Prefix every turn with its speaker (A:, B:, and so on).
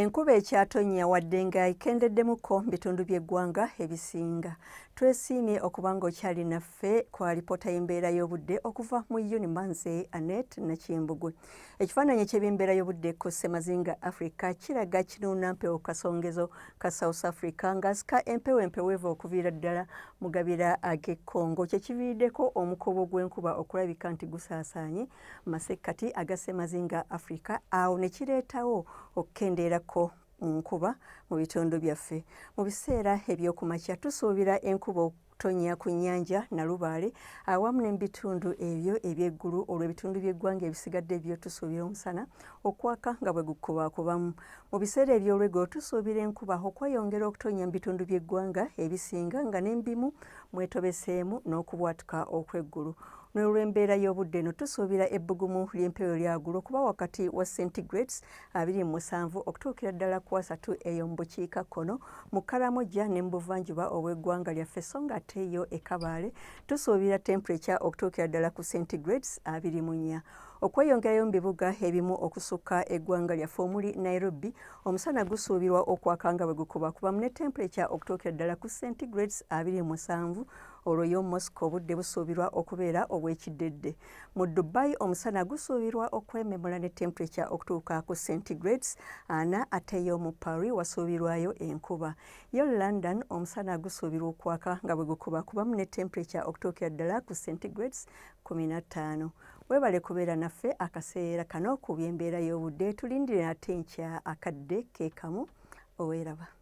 A: Enkuba ekyatonnya wadde nga ekendeddemukko mu bitundu by'eggwanga ebisinga. Twesiimye okuba ng'okyali naffe ku alipoota y'embeera y'obudde okuva mu UNMA nze Annette Nakimbugwe. Ekifaananyi eky'ebyembeera y'obudde ku Ssemazinga Africa kiraga kinuunampewo ku kasongezo ka South Africa ng'asika empewo empeweevu okuviira ddala mu gabira ag'e Congo kye kiviiriddeko omukuubo gw'enkuba okulabika nti gusaasaanye mu masekkati aga Ssemazinga Africa awo ne kireetawo okukendeerako mu nkuba mu bitundu byaffe. Mu biseera eby'okumakya tusuubira enkuba okutonnya ku nnyanja Nalubaale awamu ne mu bitundu ebyo eby'eggulu olwo ebitundu by'eggwanga ebisigadde byo tusuubira omusana okwaka nga bwe gukubakubamu. Mu biseera eby'olweggulo tusuubira enkuba okweyongera okutonnya mu bitundu by'eggwanga ebisinga nga ne mu bimu mwetobeseemu n'okubwatuka okw'eggulu. N'olw'embeera y'obudde eno tusuubira ebbugumu ly'empewo erya waggulu okuba wakati wa centigrades 27 okutuukira ddala ku 30 eyo mu bukiikakkono mu Karamoja ne mu buvanjuba obw'eggwanga lyaffe so nga ate yo e Kabale tusuubira temperature okutuukira ddala ku centigrades 24. Okweyongerayo mu bibuga ebimu okusukka eggwanga lyaffe omuli Nairobi, omusana gusuubirwa okwaka nga bwe gukubakubamu ne temperature okutuukira ddala ku centigrades 27 olwo yo Moscow obudde busuubirwa okubeera obw'ekiddedde. Mu Dubai omusana gusuubirwa okwememula ne temperature okutuuka ku centigrades 40 ate yo mu Paris wasuubirwayo enkuba. Yo London omusana gusuubirwa okwaka nga bwe gukubakubamu ne temperature okutuukira ddala ku centigrades 15. Weebale kubeera naffe akaseera kano ku by'embeera y'obudde tulindire ate enkya akadde ke kamu oweeraba.